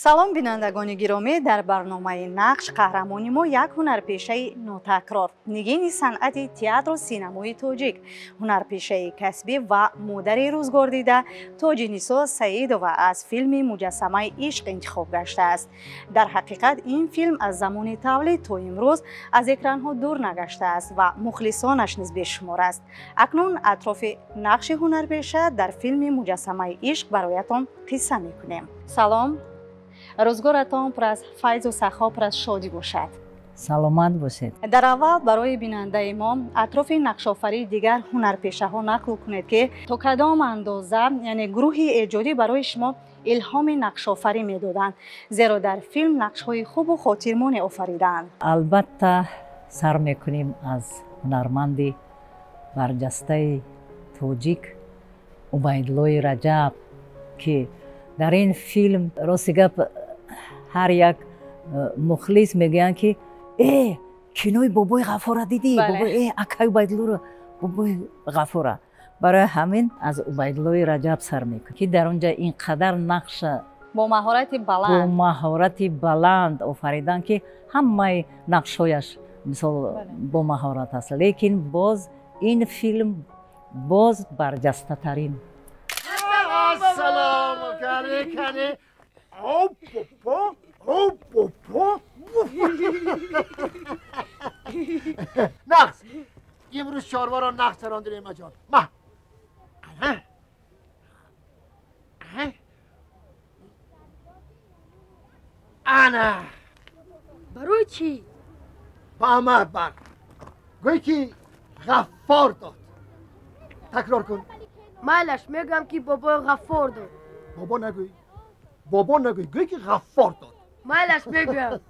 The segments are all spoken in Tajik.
Салом, бинандагони гиромӣ. Дар барномаи Нақш қаҳрамони мо як ҳунарпешаи нотакрор, нигини санъати театру синамои тоҷик, ҳунарпешаи касбӣ ва модари рӯзгордида Тоҷинисо Саидова аз филми «Муҷассамаи ишқ» интихоб гаштааст. Дар ҳақиқат ин филм аз замони тавлид то имрӯз аз экранҳо дур нагаштааст ва мухлисонаш низ бешумор аст. Акнун атрофи нақши ҳунарпеша дар филми «Муҷассамаи ишқ» бароятон қисса мекунем. Салом, рӯзгоратон пур аз файзу сахо, пур аз шодӣ бошад. Саломат бошед. Дар аввал барои бинандаи мо атрофи нақшофарии дигар ҳунарпешаҳо нақл кунед, ки то кадом андоза, яъне гурӯҳи эҷодӣ барои шумо илҳоми нақшофарӣ медоданд, зеро дар филм нақшҳои хубу хотирмоне офаридаанд. Албатта, сар мекунем аз ҳунарманди барҷастаи тоҷик Убайдуллои Раҷаб, ки дар ин филм, рости гап, ҳар як мухлис мегӯянд, ки кинои бобои Ғаффора дидӣ, бобои акаи Убайдуллоро, бобои Ғаффора. Барои ҳамин аз Убайдуллои Раҷаб сар мекунем, ки дар он ҷа ин қадар нақша бо маҳорати баланд, бо маҳорати баланд офаридан, ки ҳамаи нақшҳояш, мисол, бо маҳорат аст, лекин боз ин филм боз барҷастатарин. Ассалому кане опопо опопо. Нақс имрӯз чорворо нақс сарондирем, аҷон ма. Ана. Барои чӣ? Ба амад бар гӯй, ки Ғаффор дод. Такрор кун. Майлаш, мегӯям, ки бобои Ғаффор дод. Бобо нагӯй, бобо нагӯй, гӯй, ки Ғаффор дод. Майлаш, мегӯям.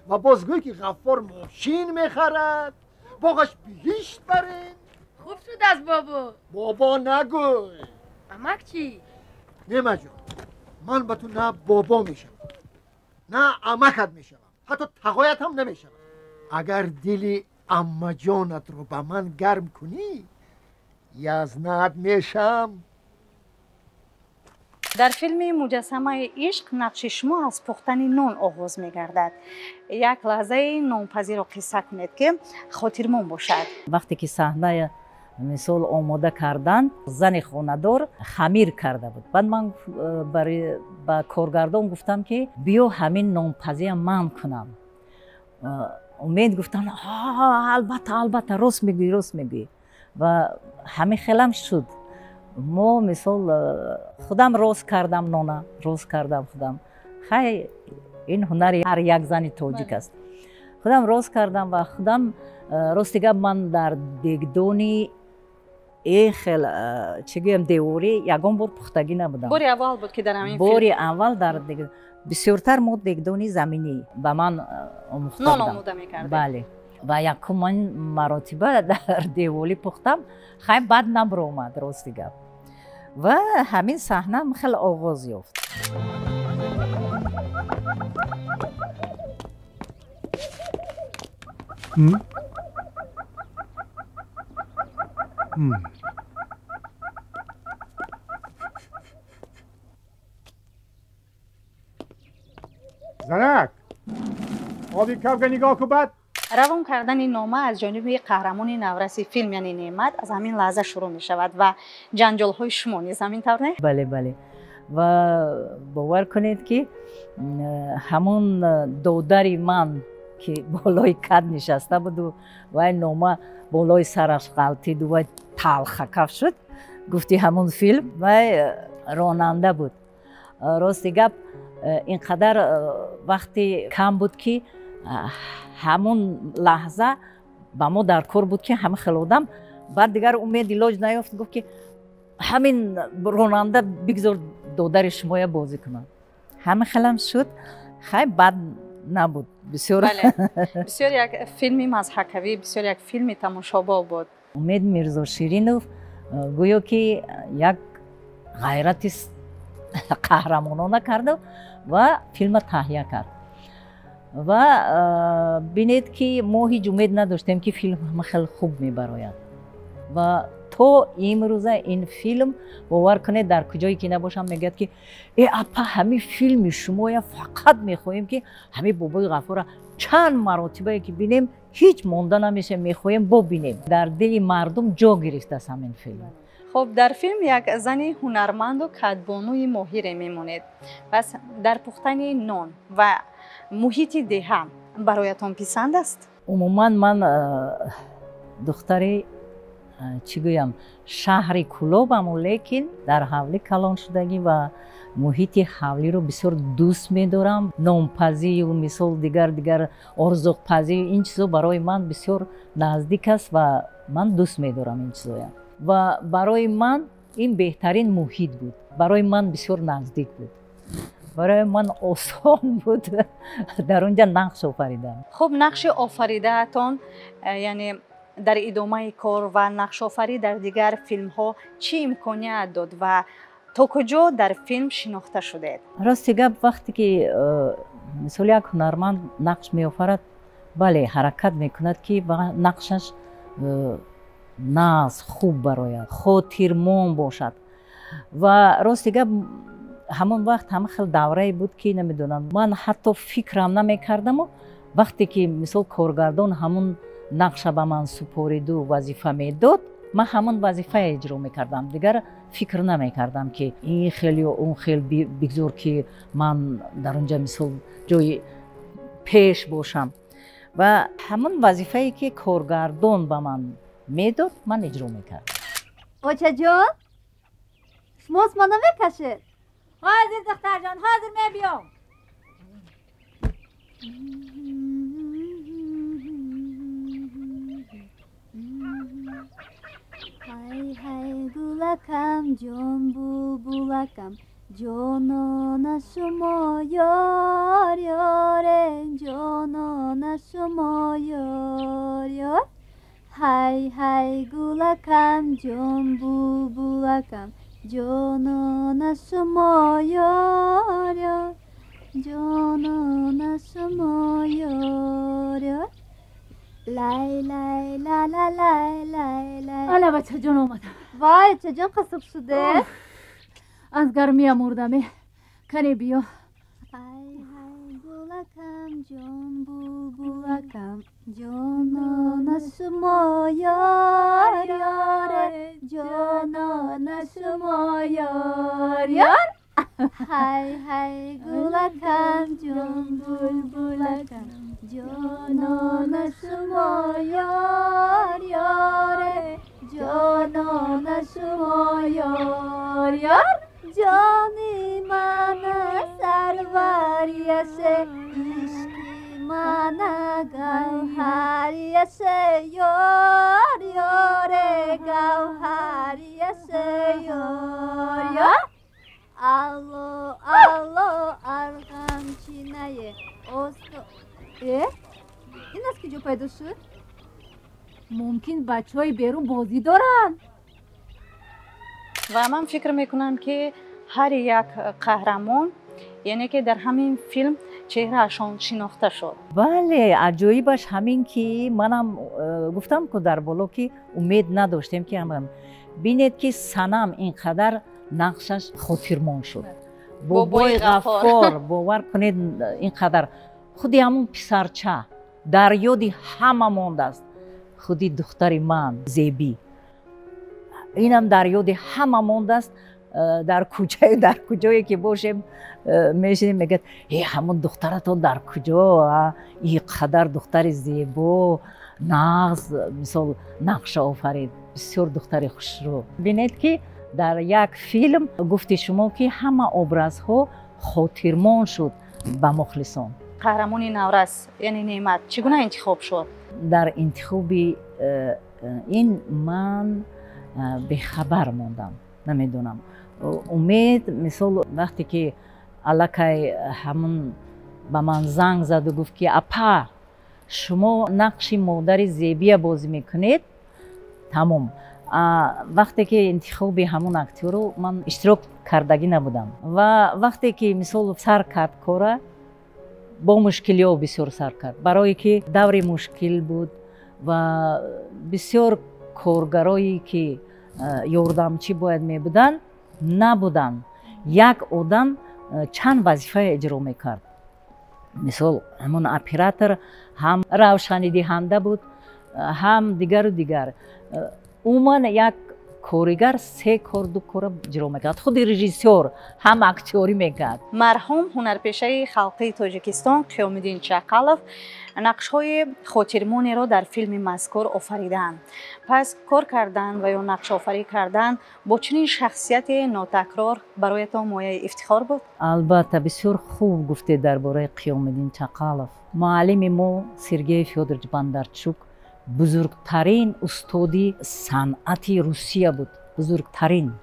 Ва боз гӯй, ки Ғаффор мошин мехарад, боғаш биҳишт барин. Хуб шудааст, бобо. Бобо нагӯй. Амак чӣ? Немаҷон, ман ба ту на бобо мешавам, на амакат мешавам, ҳатто тағоят ҳам намешавам. Агар дили аммаҷонатро ба ман гарм кунӣ, язнат мешам. Дар филми «Муҷассамаи ишқ» нақши шумо аз пухтани нон оғоз мегардад. Як лаҳзаи нонпазиро қисса кунед, ки хотирмон бошад. Вақте ки саҳная, мисол, омода карданд, зани хонадор хамир карда буд. Баъд ман ба коргардон гуфтам, ки биё, ҳамин нонпазия ман кунам. Умед гуфтанд: албатта, албатта, рост мегӯӣ, рост мегӯӣ. Ва ҳамин хелам шуд. Мо, мисол, худам рост кардам, нона рост кардам худам. Хай, ин ҳунари ҳар як зани тоҷик аст. Худам рост кардам ва худам, рости гап, ман дар дегдони хел, чӣ гӯям, деворӣ ягон бор пухтагӣ набудам. Бори аввал буд, ки дар ҳамин? Бори аввал дар. Бисёртар мо дегдони заминӣ ба ман омӯхта. Нон омода мекардед? Бале. Ва якумин маротиба дар деворӣ пухтам. Хай, бад набаромад, рости гап. Ва ҳамин саҳнам хеле оғоз ёфт. Занак, оби кавга нигоҳ ку. Баъд равон кардани нома аз ҷониби қаҳрамони навраси филм, яъне Неъмат, аз ҳамин лаҳза шурӯъ мешавад ва ҷанҷолҳои шумо низ ҳамин тавр, не? Бале, бале. Ва бовар кунед, ки ҳамон додари ман, ки болои кад нишаста буду вай нома болои сараш ғалтиду вай талхакаф шуд, гуфти ҳамон филм, вай ронанда буд. Рости гап, ин қадар вақти кам буд, ки ҳамон лаҳза ба мо дар кор буд, ки ҳама хел одам. Баъд дигар Умед илоҷ наёфт, гуфт, ки ҳамин ронанда бигзор додари шумоя бозӣ кунад. Ҳама хелам шуд. Хай, бад набуд бисёр. Бисёр як филми мазҳакавӣ, бисёр як филми тамошобоб буд. Умед Мирзоширинов гӯё ки як ғайрати қаҳрамонона карду ва филма таҳия кард. Ва бинед, ки мо ҳеҷ умед надоштем, ки филм ҳама хеле хуб мебарояд. Ва То имрӯза ин филм, бовар кунед, дар куҷое ки набошам, мегӯяд ки э апа, ҳамин филми шумоя фақат мехоҳем, ки ҳамин Бобои Ғаффора чанд маротибае ки бинем, ҳеҷ монда намешавем, мехоҳем бобинем. Дар дили мардум ҷо гирифтааст ҳамин филм. Хуб, дар филм як зани ҳунарманду кадбонуи моҳире мемонед. Пас дар пухтани нон ва муҳити деҳа бароятон писанд аст? Умуман ман духтари, чӣ гӯям, шаҳри Кӯлобаму, лекин дар ҳавлӣ калон шудагӣ ва муҳити ҳавлиро бисёр дӯст медорам. Нонпазию мисол дигар дигар орзуқпазию ин чизо барои ман бисёр наздик аст ва ман дӯст медорам ин чизоя. Ва барои ман ин беҳтарин муҳит буд, барои ман бисёр наздик буд, барои ман осон буд дар он ҷа нақш офаридан. Хуб, нақши офаридаатон, яъне дар идомаи кор ва нақшофарӣ дар дигар филмҳо чӣ имконият дод ва то куҷо дар филм шинохта шудед? Рости гап, вақте ки мисол як ҳунарманд нақш меофарад, бале, ҳаракат мекунад, ки нақшаш нағз, хуб барояд, хотирмон бошад. Ва рости гап, ҳамон вақт ҳама хел даврае буд, ки намедонам, ман ҳатто фикрам намекардаму вақте ки мисол коргардон ҳамун нақша ба ман супориду вазифа медод, ман ҳамон вазифая иҷро мекардам. Дигар фикр намекардам, ки ин хел ё он хел, бигзор ки ман дар он ҷа мисол ҷои пеш бошам. Ва ҳамон вазифае ки коргардон ба ман медод, ман иҷро мекардам. Очаҷон, шумоз мана мекашед? Ҳозир, духтарҷон, ҳозир мебиём. Ҳай ҳай гулакам, ҷон булбулакам, ҷонона шумо ёр ёре, ҷонона шумо ёр ёр. Ҳай ҳай гулакам, ҷон булбулакам, ҷонона шумо ёр ёр, ҷонона шумо ёр ёр. Лай лай ла ла лай лай лай. Ала бачаҷон, омадам. Вай, чаҷон, қасуб шуде? Аз гармия мурдаме. Кане биё. Ҳай ҳай гулакам, ҷон булбулакам, ҷонона шумо ёр ёре, ҷонона шумо ёр ёр. Ҳай ҳай гулакам, ҷон булбулакам, ҷонона шумо ёр ёре, ҷонона шумо ёр ёр. Ҷони мана сарварияше, ишқи мана гавҳарияше, ёр ёре, гавҳарияше, ёр ёр. Алло алло арғамчинае осто. Э, ин аз куҷо пайдо шуд? Мумкин бачаҳои берун бозӣ доранд. Ва ман фикр мекунам, ки ҳар як қаҳрамон, яъне ки дар ҳамин филм чеҳраашон шинохта шуд. Бале, аҷоибаш ҳамин ки манам гуфтам ку дар боло, ки умед надоштем, ки ҳама бинед, ки Санам ин қадар нақшаш хотирмон шуд. Бобои Ғаффор, бовар кунед, ин қадар худи ҳамун писарча дар ёди ҳама мондааст. Худи духтари ман Зебӣ, инам дар ёди ҳама мондааст. Дар кӯчаю дар куҷое ки бошем, мешинем, мегӯяд: э, ҳамун духтаратон дар куҷо? И қадар духтари зебо, нағз мисол нақша офарид, бисёр духтари хушрӯ. Бинед, ки дар як филм, гуфти шумо, ки ҳама образҳо хотирмон шуд ба мухлисон. Қаҳрамони наврас, яъне Неъмат, чӣ гуна интихоб шуд? Дар интихоби ин ман бехабар мондам, намедонам. Умед, мисол, вақте ки аллакай ҳамун ба ман занг заду гуфт, ки апа, шумо нақши модари Зебия бозӣ мекунед, тамом. Вақте ки интихоби ҳамун актёру ман иштирок кардагӣ набудам. Ва вақте ки мисол сар кард кора, бо мушкилиҳо бисёр сар кард, барое ки даври мушкил буд ва бисёр коргарое ки ёрдамчӣ бояд мебуданд, набуданд. Як одам чанд вазифа иҷро мекард. Мисол, ҳамон оператор ҳам равшанидиҳанда буд, ҳам дигару дигар. Умуман як коригар се кор, ду кора иҷро мекард. Худи режиссёр ҳам актёрӣ мекард. Марҳум ҳунарпешаи халқии Тоҷикистон Қиёмиддин Чақалов нақшҳои хотирмонеро дар филми мазкур офаридаанд. Пас кор кардан ва ё нақшофарӣ кардан бо чунин шахсияти нотакрор бароятон мояи ифтихор буд? Албатта, бисёр хуб гуфтед дар бораи Қиёмиддин Чақалов. Муаллими мо Сергей Фёдорович Бондарчук бузургтарин устоди санъати Русия буд, бузургтарин.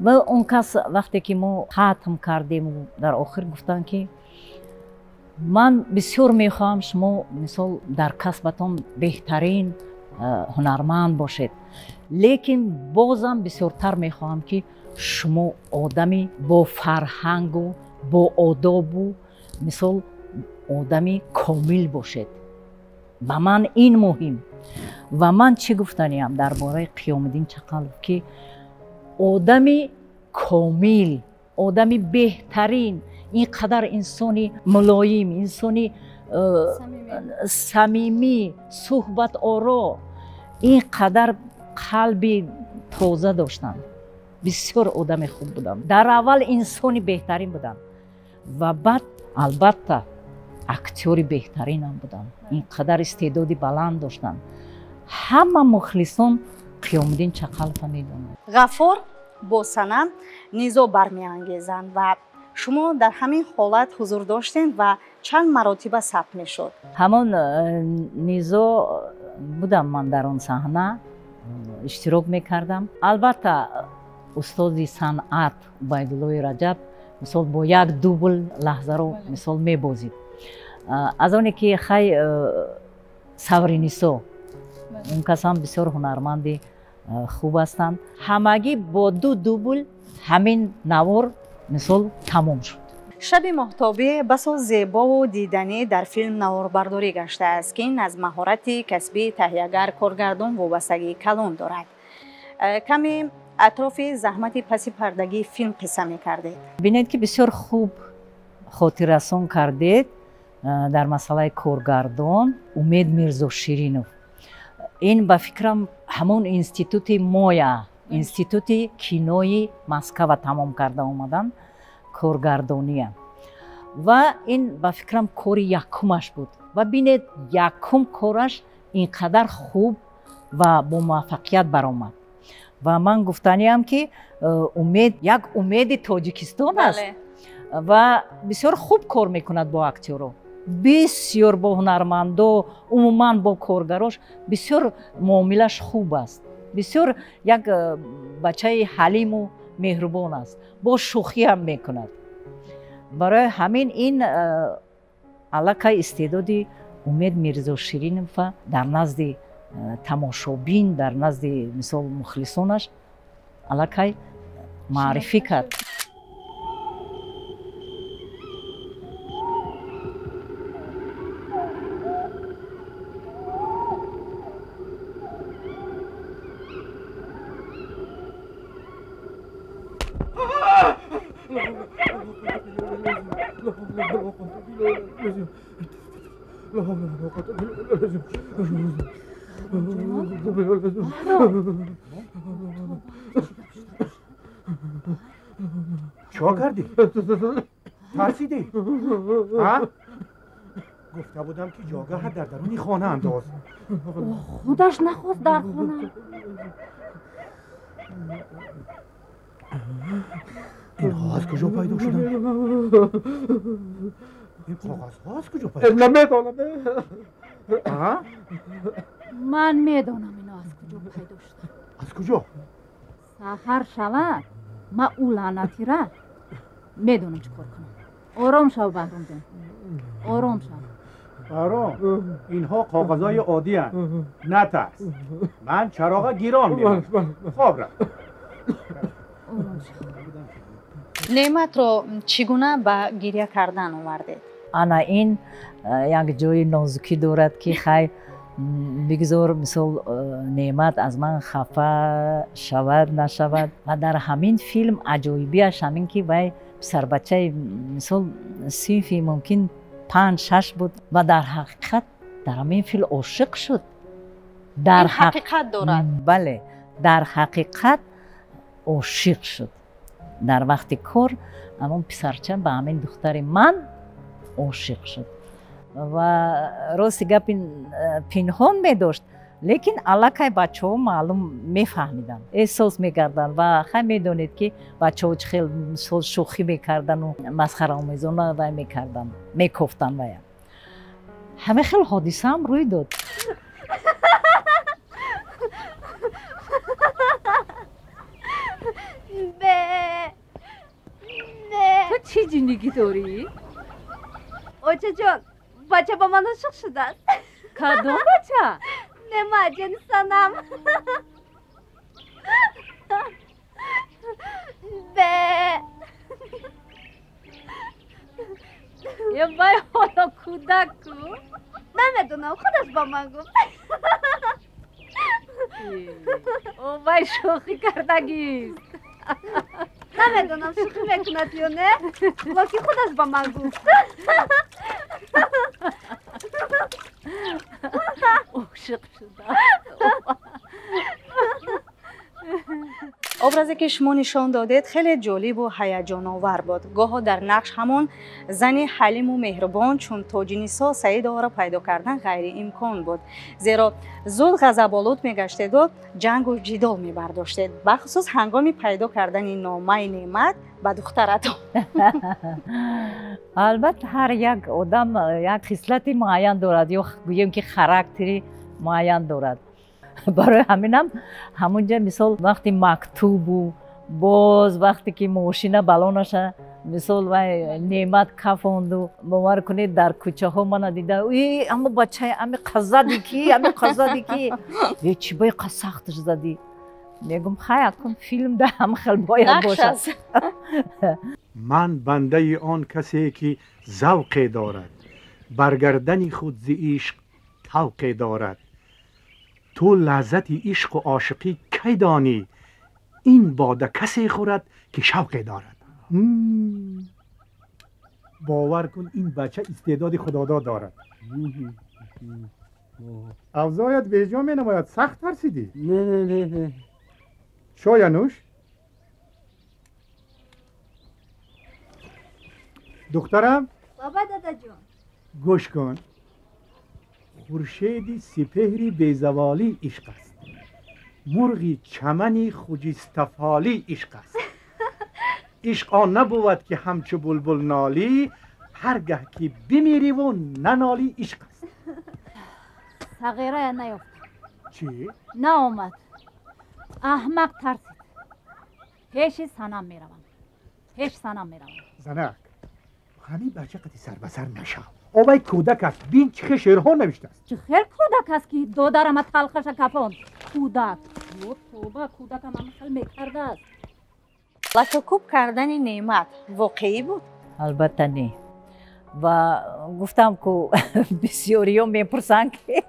Ва он кас вақте ки мо хатм кардему, дар охир гуфтанд, ки ман бисёр мехоҳам шумо, мисол, дар касбатон беҳтарин ҳунарманд бошед, лекин бозам бисёртар мехоҳам, ки шумо одами бо фарҳангу бо одобу, мисол, одами комил бошед. Ба ман ин муҳим. Ва ман чӣ гуфтаниям дар бораи Қиёмиддин Чақалов, ки одами комил, одами беҳтарин, ин қадар инсони мулоим, инсони самимӣ, суҳбаторо, ин қадар қалби тоза доштанд. Бисёр одами хуб буданд. Дар аввал инсони беҳтарин буданд ва баъд албатта актёри беҳтаринам буданд. Ин қадар истеъдоди баланд доштанд. Ҳама мухлисон Қиёмиддин Чақаловро медонанд. Ғаффор бо Санам низо бармеангезанд ва шумо дар ҳамин ҳолат ҳузур доштед ва чанд маротиба сабт мешуд? Ҳамон низо будам, ман дар он саҳна иштирок мекардам. Албатта, устоди санъат Убайдуллои Раҷаб, мисол, бо як дубл лаҳзаро, мисол, мебозид. Аз оне ки хай Савринисо, он кас ҳам бисёр ҳунарманди хуб ҳастанд. Ҳамагӣ бо ду дубл ҳамин навор, мисол, тамом шуд. Шаби моҳтобӣ басо зебову диданӣ дар филм наворбардорӣ гаштааст, ки ин аз маҳорати касбии таҳиягар коргардон вобастагии калон дорад. Каме атрофи заҳмати паси пардагии филм қисса мекардед. Бинед, ки бисёр хуб хотиррасон кардед дар масъалаи коргардон Умед Мирзоширинов. Ин ба фикрам ҳамон институти моя, институти кинои Москва тамом карда омадан коргардония. Ва ин ба фикрам кори якумаш буд. Ва бинед, якум кораш ин қадар хуб ва бо муваффақият баромад. Ва ман гуфтаниам, ки Умед як умеди Тоҷикистон аст ва бисёр хуб кор мекунад бо актёро, бисёр бо ҳунармандо, умуман бо коргарош бисёр муомилаш хуб аст. Бисёр як бачаи ҳалиму меҳрубон аст, бо шӯхиам мекунад. Барои ҳамин ин аллакай истеъдоди Умед Мирзоширинова дар назди тамошобин, дар назди, мисол, мухлисонаш аллакай маърифӣ кард. Чо кардӣ? Тарсидӣ? Гуфта будам, ки ҷогаҳат дар даруни хона андоз. Худаш нахост дар хона. Инҳо аз куҷо пайдо шуданд? Ин коғазҳо аз куҷо пайдо? Намедонам. Ман медонам, ино аз куҷо пайдо шуданд. Аз куҷо? Саҳар шавад, ма ӯ лаънатира медонам чӣ кор кунам. Ором шав, Баҳромҷон, ором шав. Баҳром, инҳо коғазҳои оддиянд, натарс. Ман чароға гирон мемонам. Хоб рафт. Ором шав. Неъматро чӣ гуна ба гиря кардан овардед? Ана ин як ҷои нозукӣ дорад, ки хай Бигзор мисол Неъмат аз ман хафа шавад, нашавад. Ва дар ҳамин филм аҷоибиаш ҳамин ки вай писарбачаи мисол синфи мумкин 5-6 буд ва дар ҳақиқат дар ҳамин филм ошиқ шуд. Дар ҳақиқат дорад. Бале, дар ҳақиқат ошиқ шуд. Дар вақти кор ҳамон писарча ба ҳамин духтари ман ошиқ шуд. Ва рости гапи пинҳон медошт, лекин аллакай бачаҳо маълум мефаҳмиданд, эҳсос мекарданд ва хай медонед ки бачаҳо чӣ хел мисол шӯхӣ мекардану масхараомезона вай мекарданд, мекофтанд вая. Ҳамин хел ҳодисаам рӯй дод. Ту чӣ ҷиндигӣ дорӣ? Очаҷон, бача ба ман ошиқ шудааст. Кадом бача? Неъмат ҷони Санам. Бе. Е вай ҳоло кӯдак ку? Намедонам, худаш ба ман гуфт. О вай шӯхӣ кардагист. Намедонам шӯхӣ мекунад ё не, лекин худаш ба ман гуфт. Ошиқ шудааст. Образе ки шумо нишон додед хеле ҷолибу ҳаяҷоновар буд. Гоҳо дар нақш ҳамон зани ҳалиму меҳрубон чун Тоҷинисо Саидоваро пайдо кардан ғайриимкон буд, зеро зуд ғазаболуд мегаштеду ҷангу ҷидол мебардоштед, бахусус ҳангоми пайдо кардани номаи Неъмат ба духтаратон. Албатта, ҳар як одам як хислати муайян дорад ё гӯем ки характери муайян дорад. Барои ҳаминам ҳамунҷа мисол вақти мактубу боз вақте ки мошина балонаша мисол вай Неъмат кафонду, бовар кунед, дар кӯчаҳо мана дида, ама бачаи ами қазади ки, ами қазади ки, е чӣ бо қа сахтш задӣ? Мегум, хай акун филм да ҳам хел бояд бошад. Ман бандаи он касе ки завқе дорад, бар гардани худ зи ишқ тавқе дорад. Ту лаззати ишқу ошиқӣ кай донӣ? Ин бода касе хӯрад ки шавқе дорад. Бовар кун, ин бача истеъдоди худодод дорад. Авзоят беҷо менамояд, сахт тарсидӣ? Не, не, не. Чоя нӯш. Духтарам? Баба дадаҷон. Гӯш кун. Хуршеди сипеҳри безаволӣ ишқ аст, мурғи чамани хуҷистафолӣ ишқ аст. Ишқ он набувад ки ҳамчу булбул нолӣ, ҳар гаҳ ки бимириву нанолӣ ишқ аст. Сағирая наёфтам. Чӣ? Наомад. Аҳмақ тарсид. Пеши Санам меравам. Пеши Санам меравам. Занак, ҳамин бача қати сар ба сар нашав. Овай кӯдак аст, бин чӣ хел шеърҳо навиштааст. Чӣ хел кӯдак аст ки додарама талхаша кафонд? Кӯдак. Ё тоба, кӯдакам ҳама хел мекардааст. Латукӯб кардани Неъмат воқеӣ буд? Албатта не. Ва гуфтам ку бисёриҳо мепурсанд ки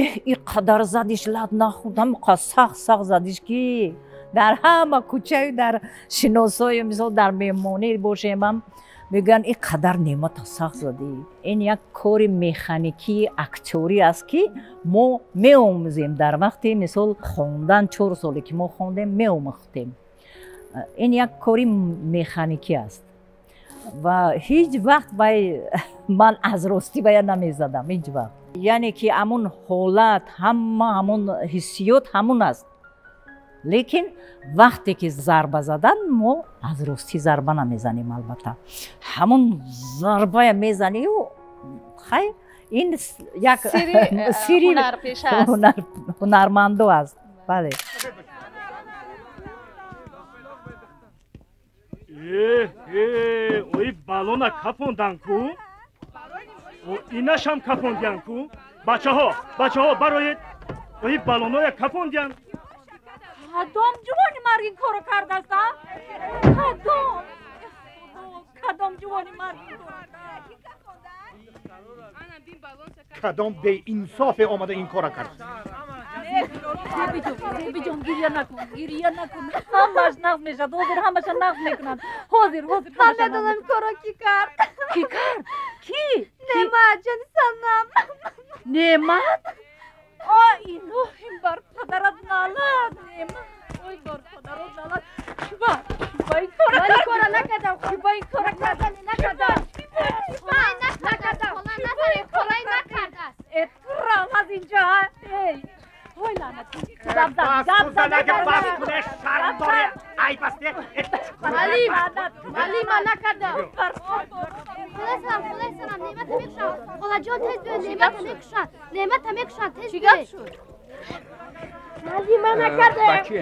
эҳ, ин қадар задиш лат нахӯрд, ҳамқа сахт сахт задиш ки дар ҳама кӯчаю дар шиносою мисол дар меҳмонӣ бошемам мегӯянд ин қадар Неъмата сахт задӣ. Ин як кори механикии актёрӣ аст ки мо меомӯзем дар вақти мисол хондан, 4 соле ки мо хондем меомӯхтем. Ин як кори механикӣ аст ва ҳеҷ вақт вай ман аз ростӣ вая намезадам ҳеҷ вақт. Яъне ки ҳамун ҳолат, ҳама ҳамун ҳиссиёт ҳамун аст, лекин вақте ки зарба задан мо аз ростӣ зарба намезанем. Албатта ҳамун зарбая мезанию хай ин як сири ҳунармандо аст. Бале. Ои балона кафондан ку, инашам кафондиян ку. Бачаҳо, бачаҳо, бароед, ои балоноя кафондиян. Кадом ҷувони марг ин корро кардааст, а? Кадом? Кадом ҷувони марг ин корро? Кадом беинсофе омада ин кора кард? Бибиҷон, гирья накун, гирья накун. Ҳамааш нағз мешавад. Ҳозир ҳамаша нағз мекунанд. Ҳозир, ҳозир. Ман медонам корро кӣ кард. Кӣ кард? Кӣ? Неъмат, ҷони санам. Неъмат? О, илоҳим, бар падарат налат, Неъмат. Ой, бар падарат налат. Чиба? Чиба ин кора Ман ин кора накардам. Чиба ин кора кард? Накардам. Накардам. Холаи накардааст. Э, турам аз инҷо. Эй, ой, лаънатӣ. Гап зан, гап зан. Бас куне, шарм дорӣ. Айб аст. Малим, малим, ман накардам. Холаи санам, холаи санам, Неъмата мекушанд. Холаҷон, тез биё, Неъмата мекушанд. Неъмата мекушанд, тез Чӣ биё. гап шуд? Малим, ман накардам. Баче,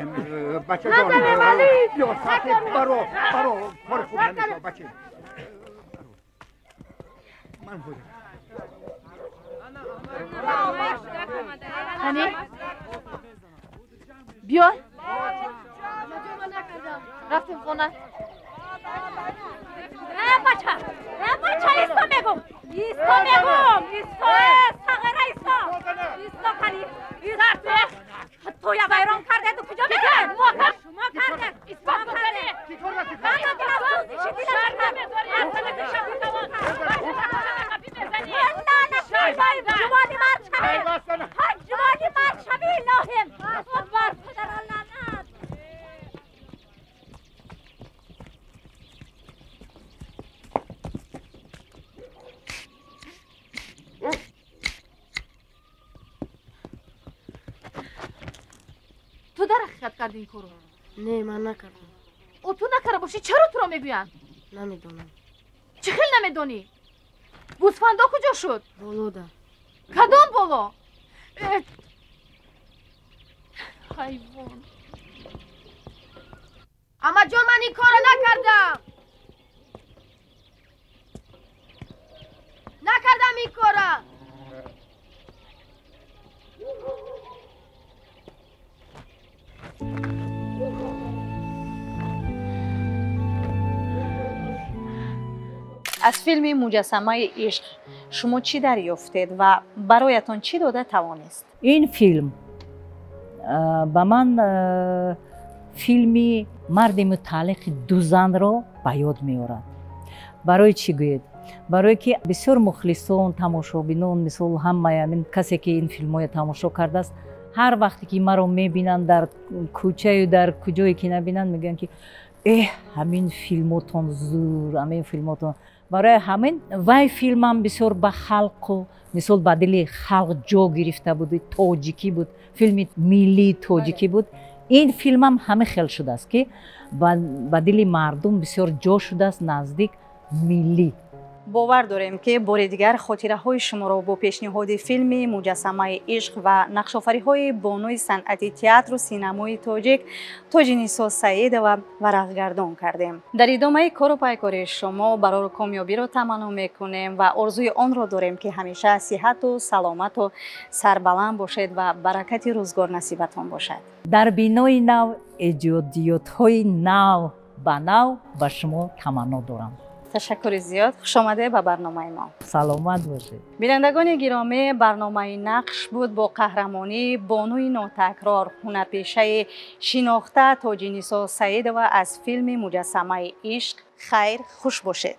бачаҷон. Назанем, Малим. Биё, сафед, баро, баро. Кори хуб намешавад, баче. Ман ҳозир. Қани? Биё. Рафтем хона. Э, бача! Э, бача, исто мегум! Исто мегум! Исто, э, сағира, исто! Исто, қани! Исто! Туя вайрон кардеду куҷо мекард? Шумо кардед! Исбот кардед! Мана дилам сӯзиши дилам ҷувони мард шавӣ! Ҷувони мард шавӣ, илоҳим! Бар падара лаънат! Ту дар ҳақиқат карди ин корро? Не, ман накардам. О, ту накарда бошӣ, чаро туро мегӯянд? Намедонам. Чӣ хел намедонӣ? Гӯсфандо куҷо шуд? Болода. Кадом боло? Ҳайвон. Амаҷон, ман ин корро накардам. Накардам ин корро. Аз филми Муҷассамаи ишқ шумо чӣ дарёфтед ва бароятон чӣ дода тавонист? Ин филм ба ман филми марди мутааллиқи ду занро ба ёд меорад. Барои чӣ гӯед? Барое ки бисёр мухлисон, тамошобинон, мисол ҳамаи ҳамин касе ки ин филмҳоя тамошо кардааст, ҳар вақте ки маро мебинанд дар кӯчаю дар куҷое ки набинанд, мегӯянд ки эҳ, ҳамин филмотон зур, ҳамин филмотон. Барои ҳамин вай филмам бисёр ба халқу мисол ба дили халқ ҷо гирифта буд, тоҷикӣ буд, филми миллии тоҷикӣ буд. Ин филмам ҳамин хел шудааст ки ба дили мардум бисёр ҷо шудааст, наздик миллӣ. Бовар дорем ки бори дигар хотираҳои шуморо бо пешниҳоди филми Муҷассамаи ишқ ва нақшофариҳои бонуи санъати театру синамои тоҷик Тоҷинисо Саидова варақгардон кардем. Дар идомаи кору пайкории шумо барору комёбиро таманно мекунем ва орзуи онро дорем ки ҳамеша сиҳату саломату сарбаланд бошед ва баракати рӯзгор насибатон бошад. Дар бинои нав эҷодиётҳои нав ба нав ба шумо таманно дорам. Ташаккури зиёд, хушомадед ба барномаи мо. Саломат бошед. Бинандагони гиромӣ, барномаи Нақш буд бо қаҳрамонии бонуи нотакрор, ҳунарпешаи шинохта Тоҷинисо Саидова аз филми Муҷассамаи ишқ. Хайр, хуш бошед.